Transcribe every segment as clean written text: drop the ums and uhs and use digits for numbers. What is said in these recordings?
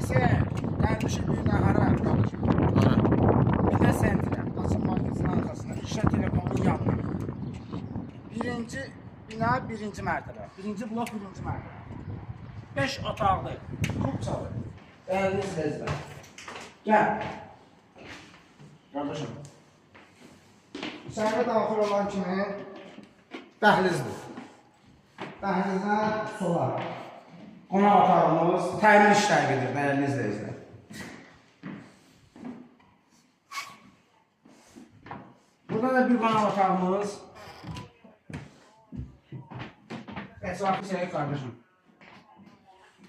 Adresi gəlmişik bir də hara qardaşım? Hara? Binə sentrə, Laçın marketinin arxasında, İşə Telekomun yanına. Birinci bina, birinci mərtəbə. Birinci blok, birinci mərtəbə. 5 otaqlı, kupçalı. Dəyərli izləyicilər. Gəl. Qardaşım. İçəriyə daxil olan kimi dəhlizdir. Dəhlizdən sola. Qonaq otağımız təmir işləri gedir, dəyərli izləyicilər. Burada da bir qonaq otağımız. Ətrafı çəkək qardaşım.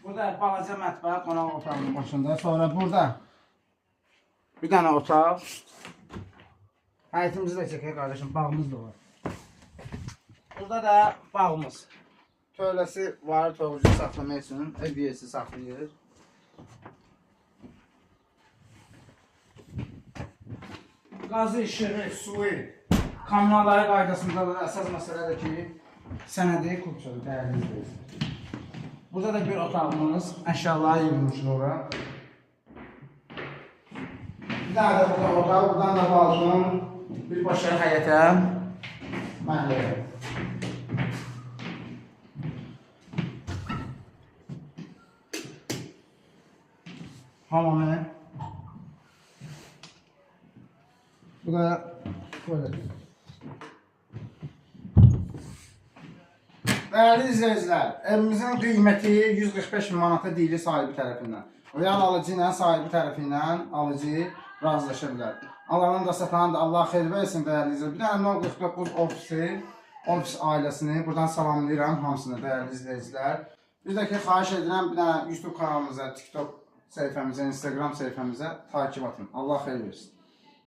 Burada balaca mətbəx qonaq otağının başında. Sonra burada bir dənə otaq. Həyətimizi də çəkək qardaşım, bağımız da var. Burada da bağımız. Tövləsi var, tovucu saxlamaq üçün ev yiyesi saxlayır. Qazı, işığı, suyu, kommunalları qaydasındadır. Əsas məsələdir ki, sənədi kupçadır, dəyərli izləyicilər. Burada da bir otağımız, əşyaları yığılmışıq ora. Bir dənə də burada otaq, buradan da balkon, birbaşa həyətə, məhəlləyə. Hamamı. Bu da tuvalet. Dəyərli izləyicilər, evimizin qiyməti 145 min manata deyilir sahibi tərəfindən. Real alıcı ilə sahibi tərəfindən alıcı razılaşa bilər. Alanın da satanın da Allah xeyir versin dəyərli izləyicilər. Bir dənə 049 ofisi, ofis ailəsini buradan salamlayıram hamısını dəyərli izləyicilər. Bir də ki, xahiş edirəm bir dənə YouTube kanalımıza, TikTok səhifəmizə, Instagram səhifəmizə takip atın. Allah xeyir versin.